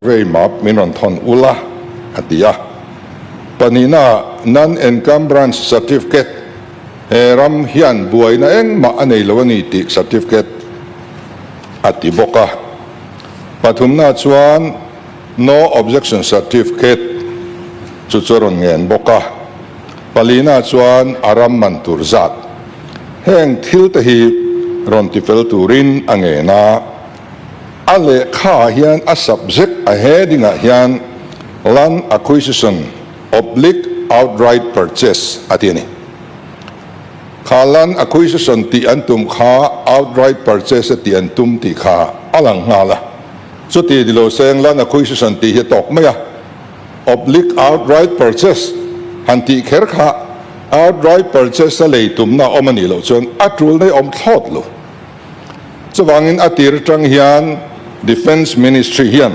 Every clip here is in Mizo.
Survey map min rawn thawn ula, a ti a. Pahnihna, Non-Encumbrance Certificate, he ram hian buaina engmah a nei lo a ni tih certificate a ti bawk a. Pathumna chuan No Objection Certificate chu chu a rawn ngen bawk a. Palina chuan a ram man tur zat heng thil te hi rawn tifel turin a ngen a. A lehkhaah hian a subject a heading ah hian Land Acquisition Oblique Outright Purchase a ti a ni. Kha Land Acquisition tih an tum kha Outright Purchase a tih an tum tih kha a lang nghal a. Chuti ni lo seng Land Acquisition tih hi a tawk mai a. Oblique Outright Purchase han tih kher kha Outright Purchase a lei tumna a awm a nih loh chuan a tul nei awm thlawt lo. Chuvangin a tir atang hian Defence Ministry hian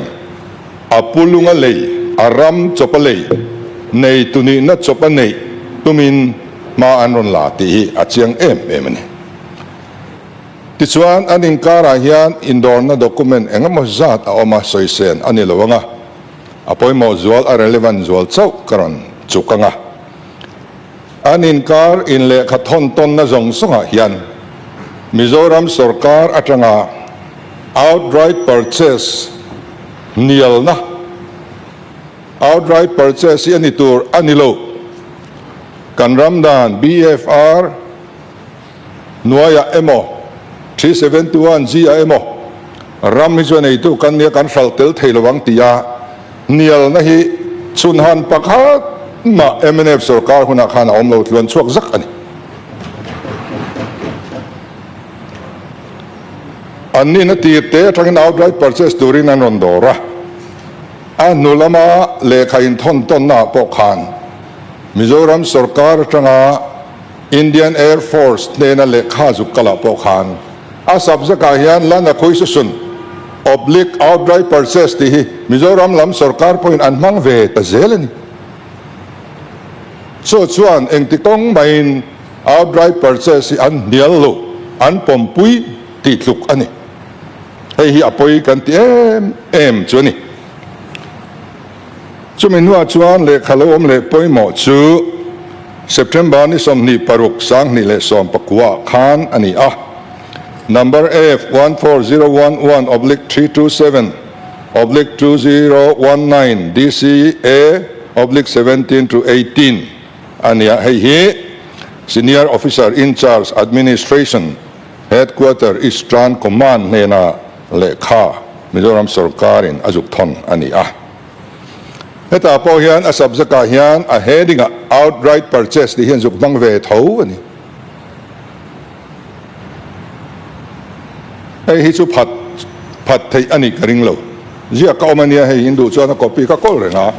a pulunga lei, a ram chawpa lei, nei tunihna chawpa neih tumin hma an rawn la tih hi a chiang em em a ni. Tichuan an inkarah hian indawrna document engemaw zat a awm a, sawisen a ni lo ang a, a pawimawh zual, a relevant zual chauh ka rawn chuk ang a. An inkar in lehkha thawn tawnna zawng zawngah hian Mizoram sawrkar atanga outright purchase hnialna, outright purchase hi a ni tur a ni lo. Kan ram dan BFR hnuaiah emaw, 371 G ah emaw ram hi chu a neitu kan nia kan hralh tel thei lo ang tia hnialna hi chhunhan pakhat mah mnf sorkar hunah khan a awm lo tluan chhuak zak a ni. An nihna tir te atangin outright purchase turin an rawn dawr a, a hnu lama lehkha inthawn tawnna ah pawh khan Mizoram sorkar atanga Indian Air Force hnena lehkha zuk kalah pawh khan a subject ah hian Land Acquisition Oblique Outright Purchase tih hi Mizoram lam sorkar pawhin an hmang ve ta zel a ni. Chu chuan engti kawng maiin outright purchase hi an hnial lo, an pawmpui tih tluk a ni. Hei hi a pawi kan ti em em chu a ni. Chumi hnuah chuan lehkha lo awm leh pawimawh chu September ni 26 2019 ah khan a ni a, Number F 14011 oblique 327 oblique 2019 DCA oblique 17 to 18 a ni a, hei hi Senior Officer in Charge Administration Headquarter Eastern Command hnena lehkha Mizoram sawrkarin a zuk thawn a ni a. Hetah pawh hian a subject ah hian a heading ah outright purchase tih hian zuk hmang ve tho a ni. Hei hi chu phat phat theih a nih ka ring lo. Ziak ka awm a nia hei in duh chuan a copy ka kawl reng a.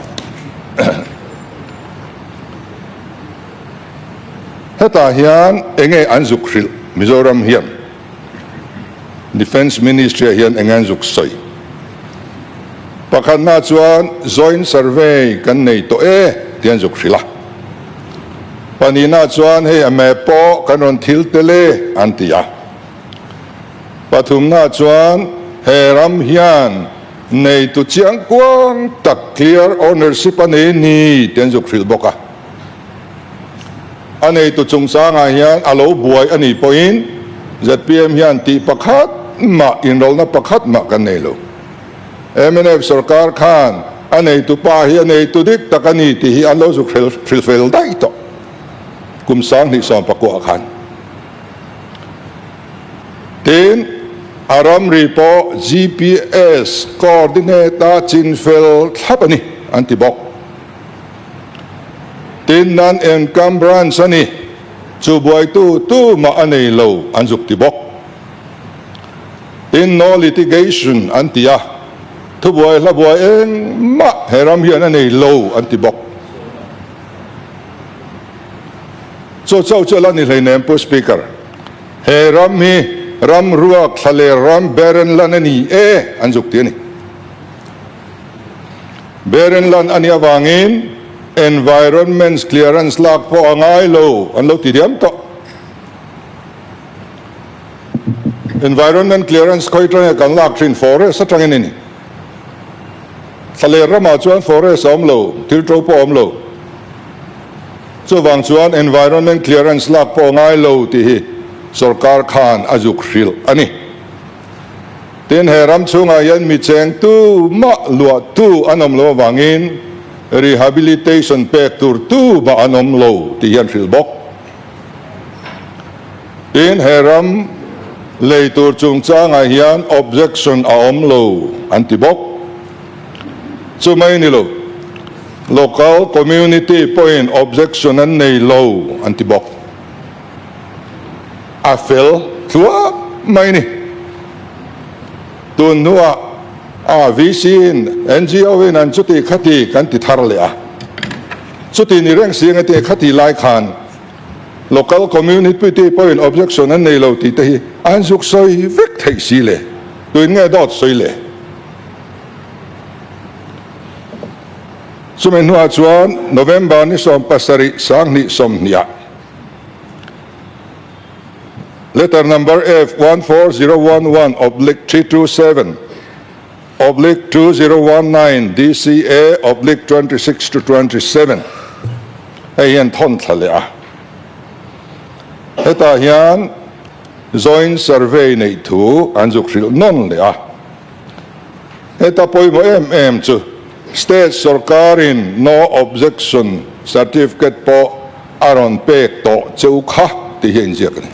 Hetah hian enge an zuk hrilh Mizoram hian? Defence Ministry ah hian eng an zuk sawi? Pakhatna chuan Joint Survey kan nei tawh e tih an zuk hrilh a. Pahnihna chuan hei a map pawh kan rawn thil tel e an ti a. Pathumna chuan he ram hian neitu chiang kuang tak clear ownership a nei ni tih an zuk hrilh bawk a. A neitu chungchangah hian a lo buai a nih pawhin zpm hian tih pakhat mah, inrawlhna pakhat mah kan nei lo. Mnf sorkar khan a neitu pa hi a neitu dik tak a ni tih hi an lo zuk hrilhfel daih tawh kum 2019 khan. Tin, a ramri pawh GPS coordinate-a chinfel thlap a ni an ti bawk. Tin, nan encumbrance a ni, chu buaitu tu mah a nei lo an zuk ti bawk. Tin, no litigation an ti a, thubuai hla buai engmah he ram hian a nei lo an ti bawk. Chu chauh chu a la ni hleinem Pu Speaker, he ram hi ram ruak thla leh ram barren land a ni e an zuk ti a ni. Barren land a nih avangin environment clearance lak pawh a ngai lo an lo ti diam tawh. Environment clearance khawi atangin kan lak thin forest atangin a ni. Thlaler ramah chuan forest a awm lo, thil to pawh a awm lo. Chuvang chuan environment clearance lak pawh a ngai lo tih hi sorkar khan a zuk hrilh a ni. Tin, he ram chhungah hian mi cheng tu mah luah tu an awm lo avangin rehabilitation pek tur tu mah an awm lo tih hi an hrilh bawk. Tin, he ram lei tur chungchangah hian objection a awm lo an ti bawk. Chu mai ni lo, local community pawhin objection an nei lo an ti bawk. A fel tluak mai ni. Tun hnuah a VC in NGO in an chuti khati kan ti thar leh a. Chuti ni reng si enge te khati lai khan local community pawhin objection an nei lo tih te hi an zuk sawi vek theih si le. Tuin nge dawt sawi le? Chumi hnuah chuan November ni 70 2020ah letter number F 14011 oblique 327 oblique 2019 DCA oblique 26 to 27 hei hian thawn thla leh a. Hetah hian joint survey neih thu an zuk hrilh nawn leh a. Heta pawimawh em em chu State sorkarin No Objection Certificate pawh a rawn pek tawh cheu kha tih hi a inziak a ni.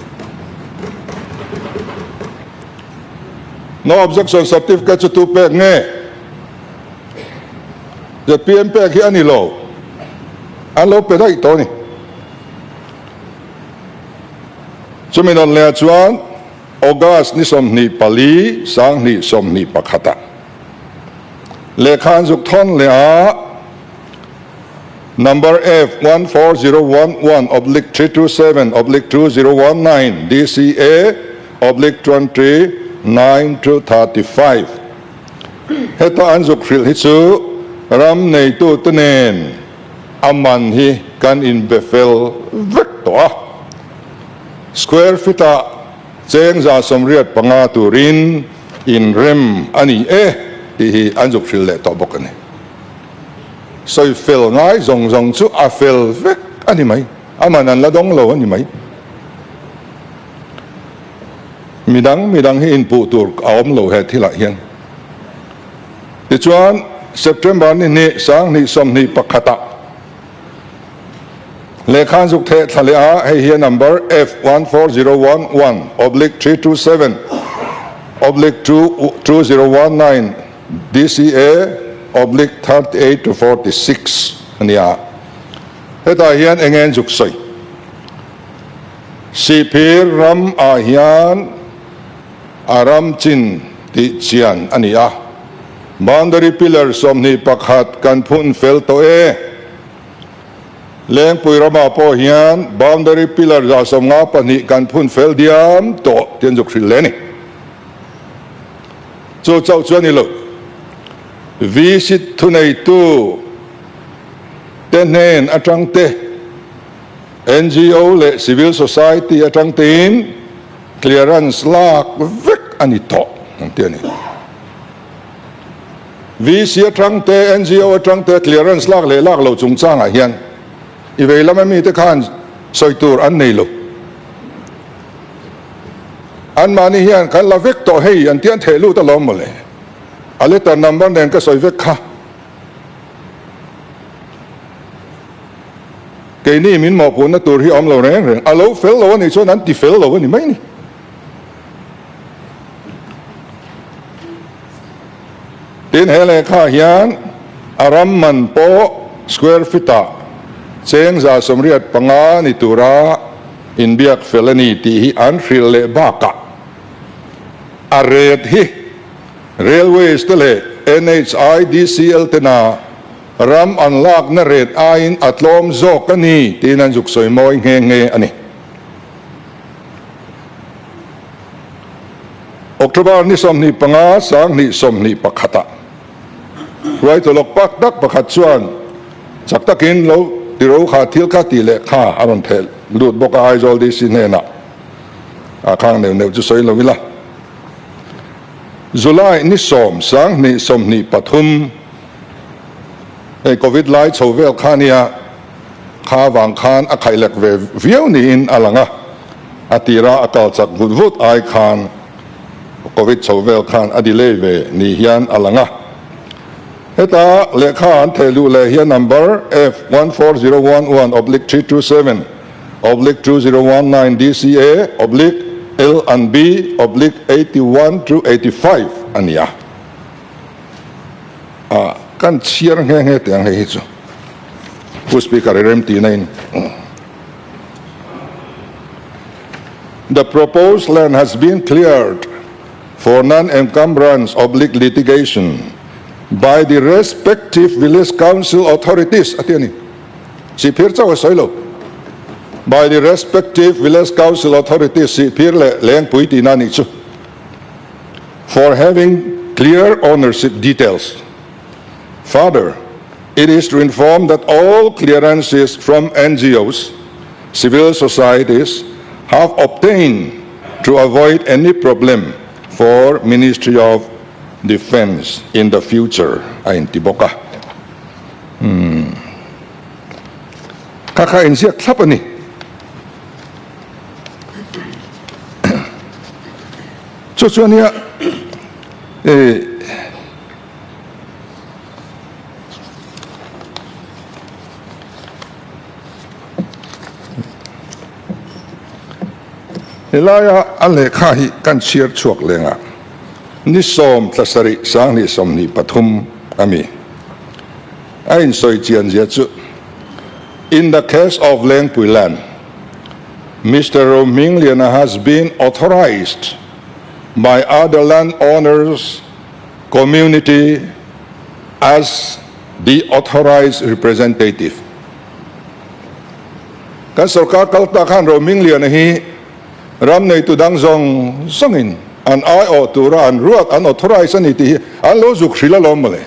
No Objection Certificate chu tu pek nge? ZPM pek hi a ni lo. An lo pe daih tawh a ni. Chumi nawn leh ah chuan August ni 24, 2021 ah lehkha an zuk thawn leh a, Number F 14011 oblique 327 oblique 2019 DCA oblique 29 to 35 Heta an zuk hrilh hi chu ram neitute nen a man hi kan inbe fel vek tawh a. Square feet ah cheng 185 turin inrem a ni e tih hi an zuk hrilh leh tawh bawk a ni. Sawi fel ngai zawng zawng chu a fel vek a ni mai, a man an la dawng lo a ni mai. Midang midang hi inpuh tur a awm lo he thilah hian. Tichuan September ni hnih 2021 ah Lehkha an zuk theh thla leh a, hei hi a number F 14011 oblique 327 oblique 2019 DCA oblique 38 to 46 a ni a. Hetah hian eng nge an zuk sawi? Sihphir ram ah hian a ram chin tih chian a ni a. Boundary pillar 21 kan phun fel tawh e. Lengpui ramah pawh hian boundary pillar 52 kan phun fel diam tawh tih an zuk hrilh leh a ni. Chu chauh chu a ni lo. VC thuneitu te hnen atang te, NGO leh civil society atang tein clearance lak vek a ni tawh ang tih a ni. VC atang te, NGO atang te clearance lak leh lak lo chungchangah hian i vei lama mite khan sawi tur an nei lo. Anmahni hian kan la vek tawh hei an tian theh lut alawm mawle. A letter number nen ka sawi vek kha. Keini min mawhpuhna tur hi a awm lo reng reng. A lo fel lo a nih chuan an ti fel lo a ni mai ni. Tin, he lehkha hian a ram man pawh square feet ah cheng 185 ni tura inbiak fel a ni tih hi an hrilh leh bakah a ret hi Railways te leh NHIDCL tena ram an lakna ret aiin a tlawm zawk a ni tiin an zuk sawi mawi nghe nghe a ni. October ni 25, 2021 ah hruaitu lawk pak tak pakhat chuan chak takin lo tiro kha thil kha tih leh kha a rawn theh lut bawk a, Aizawl DC hnenah a khang neuh neuh chu sawi lo ila. July ni 10, 2023. Hei Covid lai chho vel kha nia, kha vang khan a khaihlek ve viau niin a lang a, a tira a kal chak vut vut ai khan Covid chho vel khan a delay ve ni hian a lang a. Heta lehkha an theh luh leh hian number F14011 oblique 327 oblique 2019 DCA oblique L and B oblique 81 to 85 a ni a. Ah, kan chhiar nghe nghe teh ang hei hi chu. Pu Speaker i rem tihna in. The proposed land has been cleared for non-encumbrance oblique litigation by the respective village council authorities a ti a ni. Sihphir chauh a sawi lo. By the respective village council authorities Sihphir leh Lengpui tihna a nih chu. For having clear ownership details. Further, it is to inform that all clearances from NGOs, civil societies have obtained to avoid any problem for Ministry of Defence in the future a inti bawk a. Umm. Kha kha inziak thlap a ni. Chu chu ania eh Helaia a lehkha hi kan chhiar chhuak lengah ni 17 2023 a mi a insawi chian zia chu In the case of Lengpui land, Mister Rohmingliana has been authorised by other land owners community as the authorised representative. Kan sorkar kal ta khan Rohmingliana hi ram neitu dang zawng zawngin an aiawh tura an ruat an authorise a ni tih hi an lo zuk hrilh alawm mawle.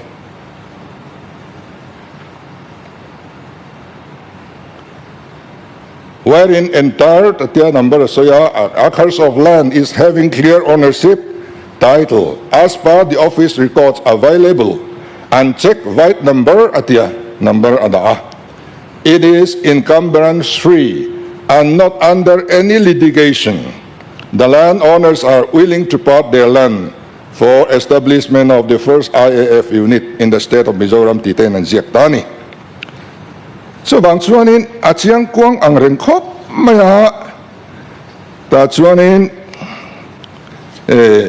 Wherein entire tia number a sawi a, acres of land is having clear ownership title as per the office records available and check vide number a tia number a dah a. It is encumbrance free and not under any litigation. The land owners are willing to part their land for establishment of the first IAF unit in the state of Mizoram tih te in an ziak ta a ni. Chuvang chuanin a chiang kuang ang reng khawp mai a, tah chuanin eh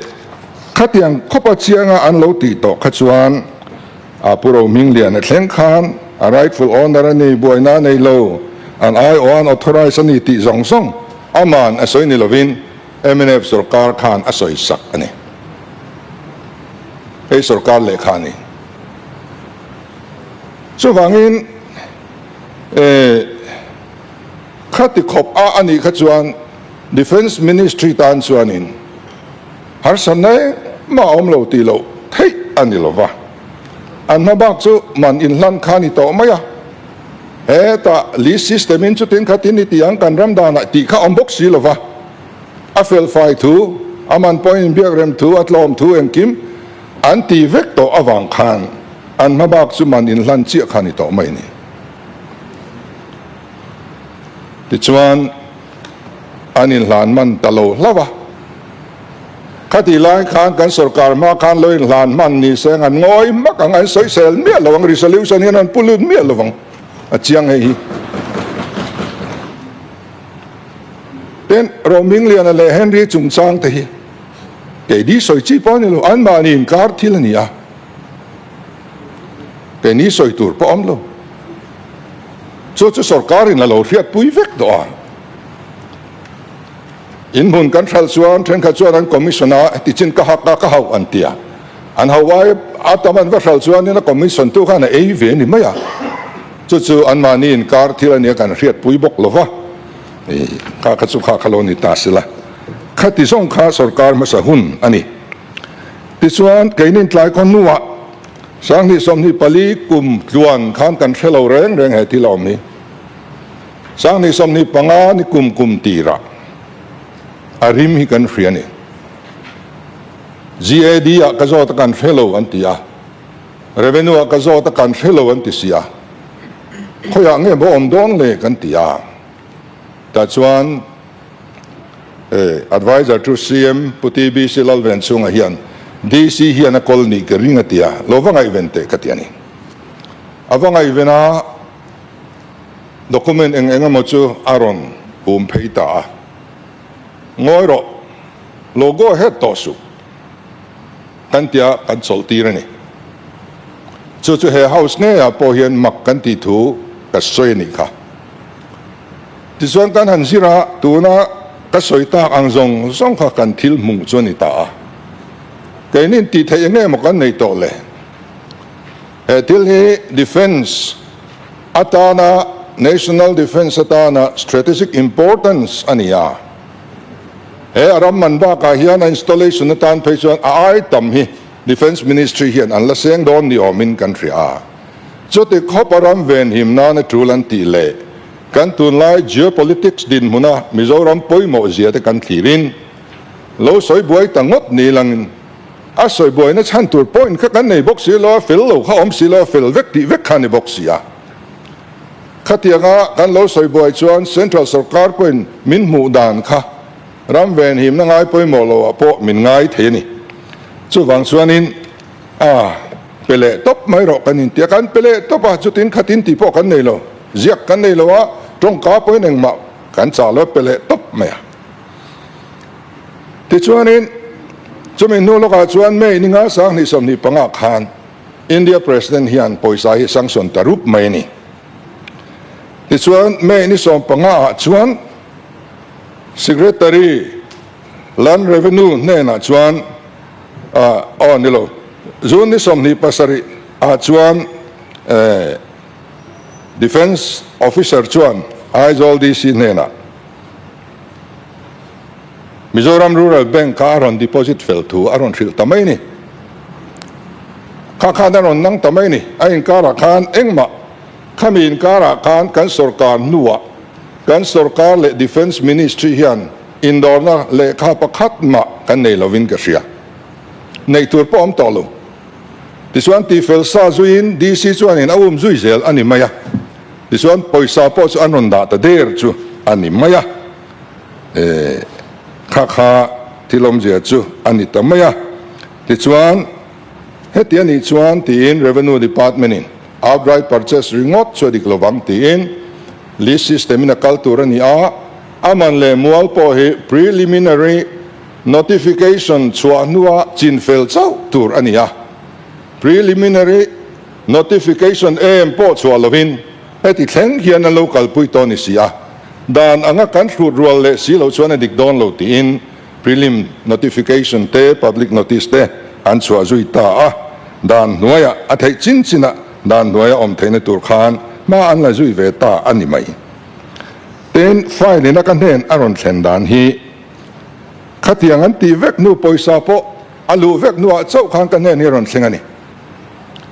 khatiang khawpa chianga an lo tih tawh kha chuan a Pu Rohmingliana thleng khan a rightful owner a ni, buaina a nei lo, an aiawh an authorise a ni tih zawng zawng aman a sawi ni lovin mnf sorkar khan a sawi sak a ni. Hei sorkar lehkha a ni. Chuvangin eh khati khawp a a nih kha chuan Defence Ministry tan chuanin harsatna engmah a awm lo tih loh theih a ni lova. An hma bak chu man inhlan kha a ni tawh mai a. Hetah lease system in chutin khatin i ti ang kan ram danah tih kha awm bawk si lova. A felfai thu, a man pawhin inbiakrem thu, a tlawm thu engkim an ti vek tawh avang khan an hma bak chu man inhlan chiah kha ni tawh mai ni. Tichuan, an inhlan man ta lo hlauh a. Khatih lai khan kan sorkar hma khan lo inhlan hman ni se an ngawi hmak ang, an sawisel miah lo ang, resolution hian an pu lut miah lo vang, a chiang hei hi. Tin, Rohmingliana leh Henry chungchang te hi keini sawi chi pawh a ni lo, anmahni inkar thil a ni a, keini sawi tur pawh a awm lo. Chu chu sorkarin a lo hriatpui vek tawh a. In hmun kan hralh chuan thenkhat chuan an commission a, heti chin ka hak a, ka hauh an ti a. An hauh ai a tam an va hralh chuanin a commission tu khan a ei ve a ni mai a. Chu chu anmahni inkar thil a nia kan hriatpui bawk lo va. Kha kha chu kha kha lo ni ta sila. Khati zawng kha sorkar hmasa hun a ni. Tichuan keinin tlai khaw hnuah 2024 kum tluan khan kan hre lo reng reng he thil a awm hi. 2025 ni kum kum tirah a rim hi kan hria a ni. GAD ah ka zawt a kan hre lo an ti a. Revenue ah ka zawt a kan hre lo an ti si a, khawiah nge maw awm dawn le kan ti a. Tah chuan Adviser to CM Pu TBC Lalvenchhunga hian DC hian a kawl nih ka ring a ti a, lo va ngaihven teh ka ti a ni. A va ngaihven a, document eng eng emaw chu a rawn hum phei ta a. Ngawi rawh, lo go ahead tawh suh kan tia kan chawlh tir a ni. Chu chu he house ngeiah pawh hian mak kan tih thu ka sawi a nih kha. Tichuan kan han zir a, tuna ka sawi tak ang zawng zawng kha kan thil hmuh chu a ni ta a. Keinin tih theih eng emaw kan nei tawh le? He thil hi defence atana, national defence atana strategic importance a ni a. He a ram man bakah hian a installation atan phei chuan a ai tam hi Defence Ministry hian an la seng dawn ni awmin kan hria a. Chuti khawp a ram venhim nana tul an tih leh kan tunlai geopolitics dinhmuna Mizoram pawimawh zia te kan thlirin lo sawi buai ta ngawt ni langin a sawi buaina chhan tur point kha kan nei bawk si lo a, fel lo kha awm si lo a, fel vek tih vek kha a ni bawk si a. Khatianga kan lo sawi buai chuan Central sorkar pawhin min hmuh dan kha ram venhimna ngai pawimawh loah pawh min ngai thei a ni. Chuvang chuanin a pe leh tawp mai rawh kan inti a, kan pe leh tawp a, chutin khatin tih pawh kan nei lo, ziak kan nei lo a, tawngka pawhin engmah kan chah lo a, pe leh tawp mai a. Tichuanin chumi hnu lawkah chuan May ni nga 2025 khan India President hian pawisa hi sanction ta rup mai a ni. Tichuan May ni 15 ah chuan Secretary Land Revenue hnenah chuan aw ni lo, June ni 27 ah chuan Defence Officer chuan Aizawl DC hnenah Mizoram Rural Bank kha a rawn deposit fel thu a rawn hrilh ta mai a ni. Kha khan a rawn nang ta mai a ni. A inkarah khan engmah khami inkarah khan kan sorkar hnuah kan sorkar leh Defence Ministry hian indawrna lehkha pakhat mah kan nei lovin ka hria. Neih tur pawh awm tawh lo. Tichuan tifel sa zuiin DC chuanin a um zui zel a ni mai a. Tichuan pawisa pawh chu an rawn dah ta der chu a ni mai a, kha kha thil awmzia chu a ni ta mai a. Tichuan heti a nih chuan tiin Revenue Department in outright purchase ringawt chu a dik lovang tiin lease system in a kal tur a ni a, a man leh mual pawh hi preliminary notification chhuah hnua chinfel chauh tur a ni a, preliminary Notification em pawh chhuah lovin heti thleng hian an lo kalpui tawh ni si a, dan anga kan hrut rual leh si loh chuan a dik dawn lo tiin prelim notification te public notice te an chhuah zui ta a, dan hnuaiah a theih chin chinah dan hnuaia awm theihna tur khan hma an la zui ve ta a ni mai. Tin, file in a ka hnen a rawn thlen dan hi khatiang an tih vek hnu pawisa pawh a luh vek hnuah chauh khan ka hnen hi a rawn thleng a ni.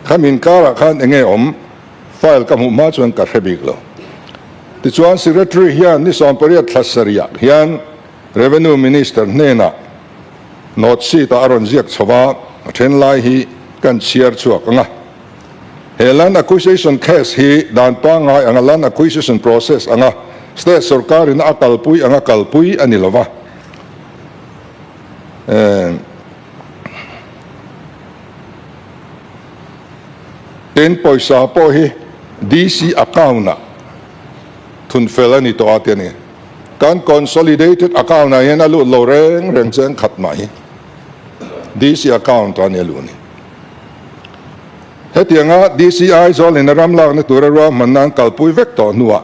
Khami inkarah khan enge awm file ka hmuh hma chuan ka hre bik lo. Tichuan Secretary hian ni 18 thla sarihah hian Revenue Minister hnenah note sheet ah a rawn ziak chho a, a then lai hi kan chhiar chhuak ang a. He land acquisition case hi dan pangngai anga land acquisition process anga state sorkarin a kalpui anga kalpui a ni lova. Tin, pawisa pawh hi DC account-ah thun fel a ni tawh a ti a ni. Kan consolidated account-ah hian a lut lo reng reng cheng khat mah hi DC account-ah a ni a luh ni. Hetianga DC Aizawl-in a ram lakna tura ruahmanna an kalpui vek tawh hnuah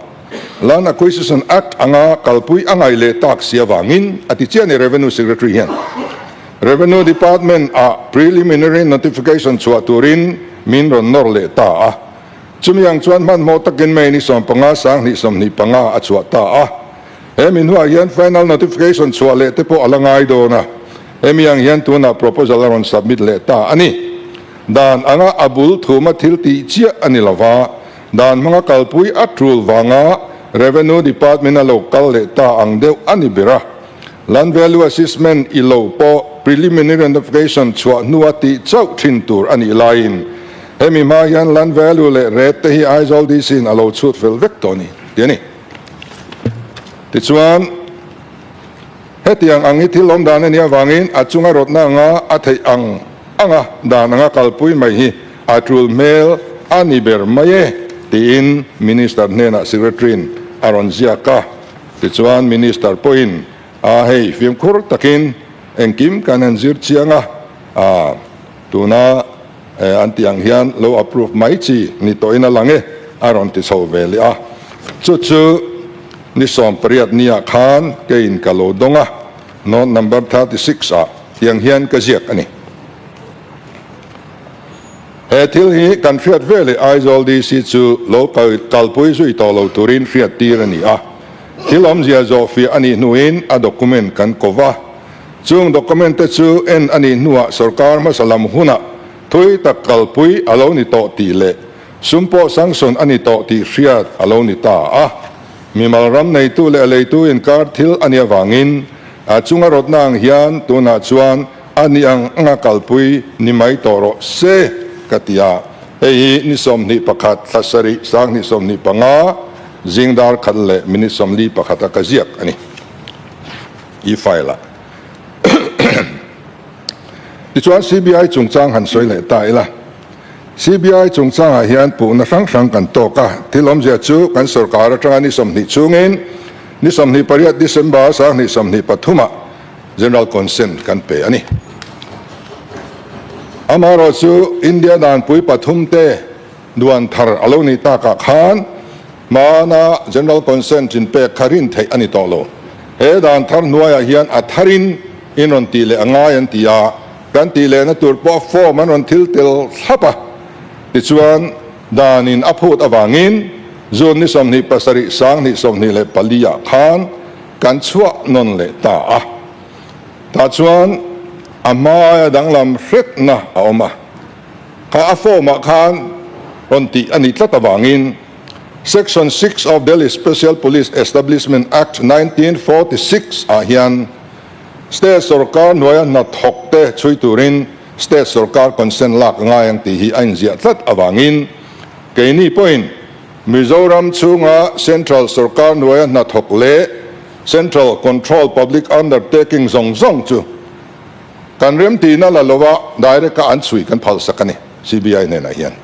Land Acquisition Act anga kalpui a ngaih leh tak si avangin a ti chiah a ni Revenue Secretary hian. Revenue Department ah preliminary notification chhuah turin min rawn nawr leh ta a. Chumi ang chuan hmanhmawh takin May ni 15 2025 a chhuah ta a. He mi hnuah hian final notification chhuah leh te pawh a la ngai dawn a. Hemi ang hian tunah proposal a rawn submit leh ta a ni. Dan anga a bul thuma thil tih chiah a ni lova, dan hmanga kalpui a tul vanga Revenue Department a lo kal leh ta ang deuh a ni ber a. Land Value Assessment i lo pawh preliminary notification chhuah hnua tih chauh thin tur a nih laiin Hemi hma hian land value leh rate te hi Aizawl DC in a lo chhut fel vek tawh a ni, ti a ni. Tichuan, hetiang ang hi thil awm dan a nih avangin a chunga rawtna anga a theih ang anga dan anga kalpui mai hi a tul hmel a ni ber mai e, tiin Minister hnenah Secretary-in a rawn ziak a. Tichuan, Minister pawhin, A hei, fimkhur takin engkim kan han zir chiang a, a tuna an tih ang hian lo approve mai chi ni tawhin a lang e, a rawn ti chho ve leh a. Chu chu ni 18 niah khan keiin ka lo dawng a, note number 36 ah tiang hian ka ziak a ni. He thil hi kan hriat ve leh Aizawl DC chu lo kalpui zui tawh lo turin hriat tir a ni a. Thil awmzia zawhfiah a nih hnuin a document kan ko va. Chung document te chu en a nih hnuah sorkar hmasa lam hunah thui tak kalpui a lo ni tawh tih leh sum pawh sanction a ni tawh tih hriat a lo ni ta a. Mimal ram neitu leh a leitu inkar thil a nih avangin a chunga rawtna ang hian tunah chuan a ni ang anga kalpui ni mai tawh rawh se ka ti a. Hei hi ni 21 thla sarih 2025 zing dar khat leh minute 41 a ka ziak a ni e-file ah. Tichuan CBI chungchang han sawi leh ta ila. CBI chungchangah hian puhna hrang hrang kan tawk a, thil awmzia chu kan sorkar atanga ni 20 chungin ni 28 December 2023 ah General Consent kan pe a ni. Amaherawh chu India danpui pathum te duan thar a lo nih takah khan hmana General Consent in pek kha rin theih a ni tawh lo. He dan thar hnuaiah hian a tharin in rawn tih leh a ngai an ti a, kan tih lehna tur pawh form an rawn thil tel thlap a. Tichuan danin a phut avangin June ni 27 2024 ah khan Kan chhuah nawn leh ta a, tah chuan a hma aia danglam hretna a awm a, kha a form ah khan rawn tih a nih tlat avangin Section 6 of Delhi Special Police Establishment Act 1946 ah hian State sorkar hnuaia hnathawk te chhui turin State sorkar consent lak a ngai ang tih hi a inziah tlat avangin keini pawhin Mizoram chhunga Central sorkar hnuaia hnathawk leh Central Control Public Undertaking zawng zawng chu kan remtihna la lova direct a an chhui kan phalsak a ni, CBI hnenah hian.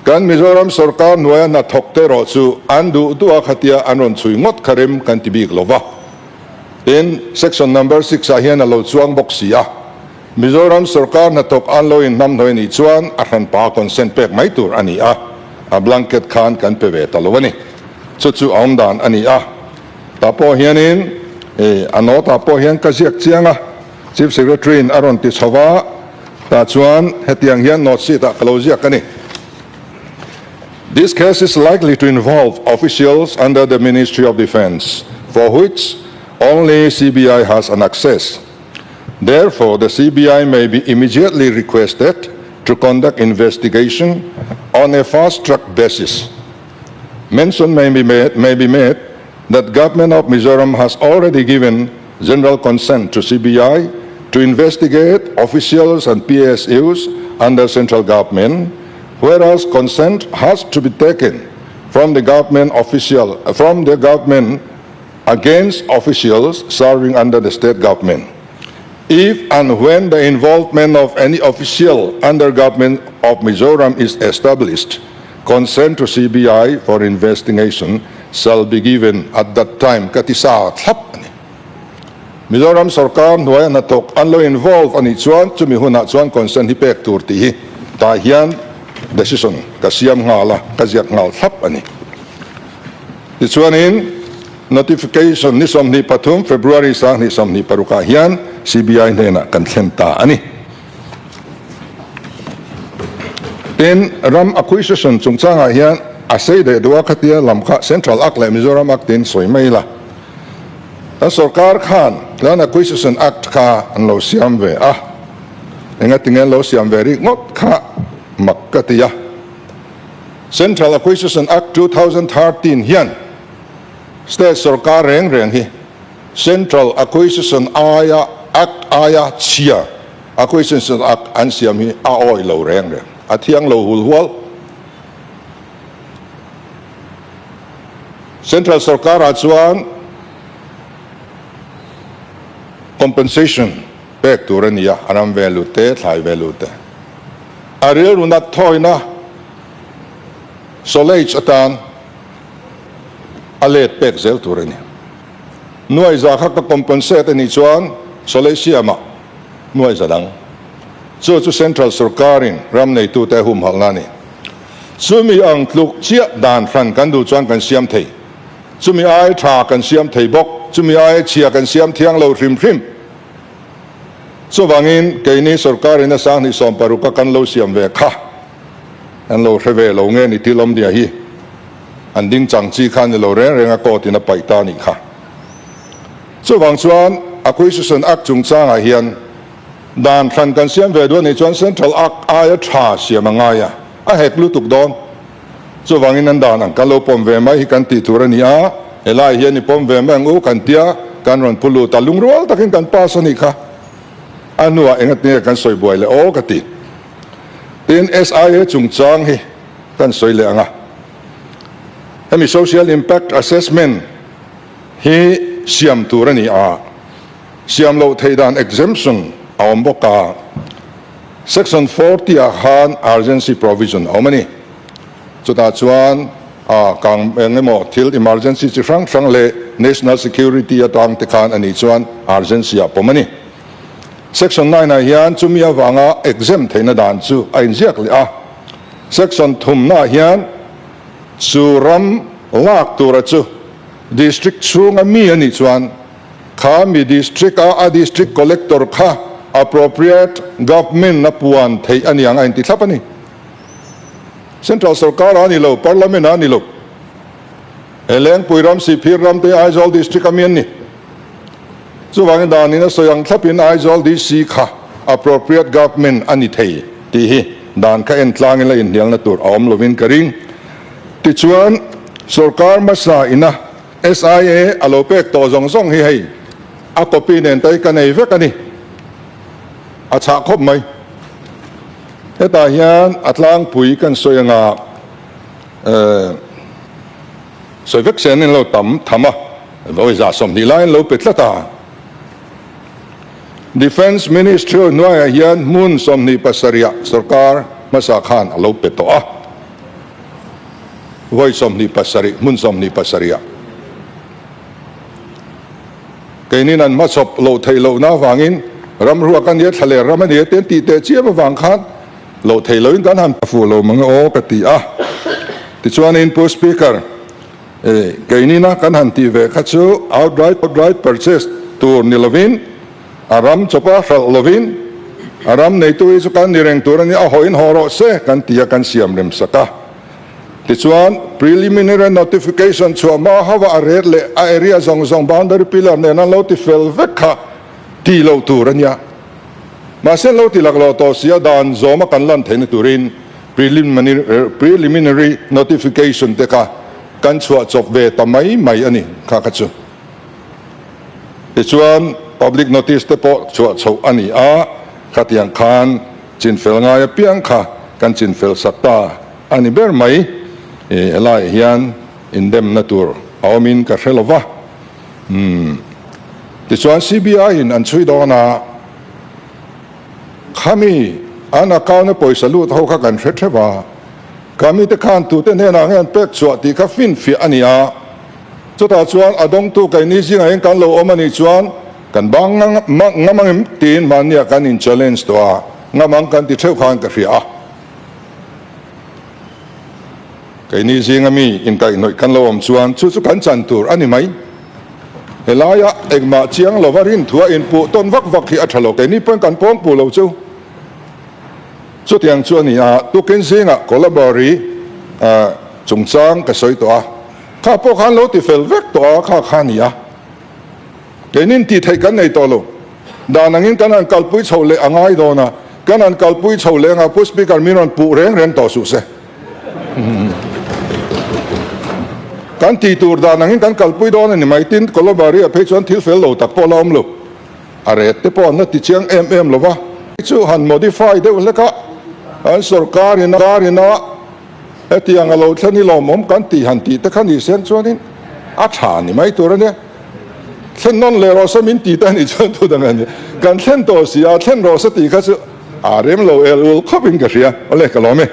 Kan Mizoram sorkar hnuaia hnathawk te erawh chu an duh duh a khatia an rawn chhui ngawt kha rem kan ti bik lova. Tin, Section number 6 ah hian a lo chuang bawk si a. Mizoram sorkar hnathawk an lo inhnamhnawih nih chuan a hranpa consent pek mai tur a ni a, a blanket khan kan pe ve ta lo a ni. Chu chu a awmdan a ni a. Tah pawh hianin a note ah pawh hian ka ziak chiang a, Chief Secretary in a rawn ti chho va, tah chuan hetiang hian note sheet ah ka lo ziak a ni. This case is likely to involve officials under the Ministry of Defence for which only CBI has an access. Therefore, the CBI may be immediately requested to conduct investigation on a fast-track basis. Mention may be made, may be made that government of Mizoram has already given general consent to CBI to investigate officials and PSUs under central government, whereas consent has to be taken from the government official from the government against officials serving under the state government. If and when the involvement of any official under government of Mizoram is established, consent to CBI for investigation shall be given at that time ka ti sa thlap a ni. Mizoram sorkar hnuaia hnathawk an lo involve a nih chuan chumi hunah chuan consent hi pek tur tih hi tah hian decision ka siam nghal a, ka ziak nghal thlap a ni. Tichuanin, notification ni 23 February 2026 ah hian CBI hnenah kan thlen ta a ni. Tin, ram acquisition chungchangah hian a sei deh duh a, khatia lam kha Central Act leh Mizoram Act tiin sawi mai ila. Kan sorkar khan Land Acquisition Act kha an lo siam ve a, engatinge an lo siam ve rikngawt kha mak ka ti a. Central Acquisition Act 2013 hian State sorkar reng reng hi Central Acquisition aia Act aia chhia Acquisition Act an siam hi a awih lo reng reng. a thiang lo hul hual. Central sorkarah chuan compensation pek tur a ni a, a ram ve lut te, thlai ve lut te. A rilru nat thawina solace atan a let pek zel tur a ni. Nuaiza kha ka compensate a nih chuan solace siamah nuaiza dang. Chu chu Central sorkarin ram neitute a humhalhna a ni. Chumi ang tluk chiah dan hran kan duh chuan kan siam thei. Chumi ai tha kan siam thei bawk. Chumi ai chhia kan siam thiang lo hrim hrim. Chuvangin keini sorkarin a sanghnih 16 a kan lo siam ve kha an lo hre ve lo nge ni thil awmdia hi an ding chang chi kha ni lo reng reng a court in a paih ta nih kha. Chuvang chuan Acquisition Act chungchangah hian Dan hran kan siam ve duh a nih chuan Central Act aia tha siam a ngai a, a hek lutuk dawn. Chuvangin an dan ang kan lo pawm ve mai hi kan tih tur a ni a, helai hian i pawm ve mai ang u kan tia kan rawn pu lut a, lungrual takin kan pass a nih kha. A hnuah engatinge kan sawi buai leh aw ka ti. Tin, SIA chungchang hi kan sawi leh ang a, hemi Social Impact Assessment hi siam tur a ni a, Siam loh theih dan exemption a awm bawk a, Section 40 ah khan urgency provision a awm a ni. Chutah chuan a kang eng emaw thil emergency chi hrang hrang leh national security atang te khan a nih chuan urgency ah pawm a ni. Section 9 ah hian chumi avanga exempt theihna dan chu a inziak leh a. Section thumna ah hian chu ram lak tura chu district chhunga mi a nih chuan Kha mi district a a district collector kha appropriate government a puan theih a niang a inti thlap a ni. Central sorkar a ni lo, parliament a ni lo. He Lengpui ram, Sihphir ram te Aizawl district a mi an ni. Chuvangin danin a sawi ang thlapin Aizawl DC kha appropriate government a ni thei tih hi dan kha en tlangin la inhnialna tur a awm lovin ka ring. Tichuan sorkar hmasa ina SIA a lo pek tawh zawng zawng hi hei a copy nen te hi ka nei vek a ni. A chhah khawp mai. Hetah hian a tlangpui kan sawi anga eh sawi vek sen in lo tam tham a, vawi 120 lai an lo pe tlat a. Defence Ministry hnuaiah hian hmun 27 ah sorkar hmasa khan a lo pe tawh a. Vawi 27, hmun 27 ah keinin an hmachhawp loh theih lohna avangin ram ruak a nia, thlaler ram a nia te an tih teh chiam avang khan loh theih lohin kan han fuh lo mang e aw ka ti a. Tichuanin Pu Speaker, keinina kan han tih ve kha chu outright outright purchase tur ni lovin a ram chawpa hralh lovin a ram neitu hi chu kan ni reng tur a nia, a hawiin haw rawh se kan ti a, kan siam rem sak a. Tichuan, preliminary notification chhuah hma hauha a ret leh a area zawng zawng boundary pillar nen an lo ti fel vek kha ti lo tur a nia. Mahse an lo ti laklawh tawh si a, dan zawma kan lan theihna turin preliminary notification te kha kan chhuah chawp ve ta mai mai a ni kha kha chu. Tichuan, public notice te pawh chhuah chhoh a ni a, khatiang khan chinfel ngai apiang kha kan chinfel sak ta a ni ber mai. I helaiah hian indemna tur a awmin ka hre lo va. Umm. Tichuan CBI in an chhui dawn a, khami an account a pawisa lut ho kha kan hre theuh a, khami te khan tute hnenah nge an pek chhuah tih kha finfiah a ni a. Chutah chuan a dawngtu keini zingah hian kan lo awm a nih chuan kan bang ngam ang em tiin hmanniah kan in challenge tawh a, ngam ang kan ti theuh khan ka hria a. Keini zinga mi inkaihhnawih kan lo awm chuan chu chu kan chan tur a ni mai. Helaia engmah chiang lova rinthua inpuh tawn vak vak hi a tha lo, keini pawhin kan pawng puh lo chu. Chutiang chu a ni a, tukin zingah Kolabari chungchang ka sawi tawh a. Kha pawh khan lo ti fel vek tawh a, kha kha a ni a. Keinin tih theih kan nei tawh lo. Dan angin kan han kalpui chho leh a ngai dawn a, kan han kalpui chho leh anga Pu Speaker min rawn puh reng reng tawh suh se. Kan tih tur dan angin kan kalpui dawn a ni mai. Tin, Kolobari-ah phei chuan thil fel lo tak pawh la awm lo. A ret te pawh an la ti chiang em em lo va. Chu han modify deuh hlek a. An sorkar in a rin a, hetiang a lo thlen hi lawmawm kan tih han tih te kha ni sen chuanin a tha ni mai tur a nia. Thlen nawn leh rawh se min ti te a nih chuan thu dang a ni. Kan thlen tawh si a, thlen rawh se tih kha chu a rem lo el ul khawpin ka hria. Awle ka lawm e.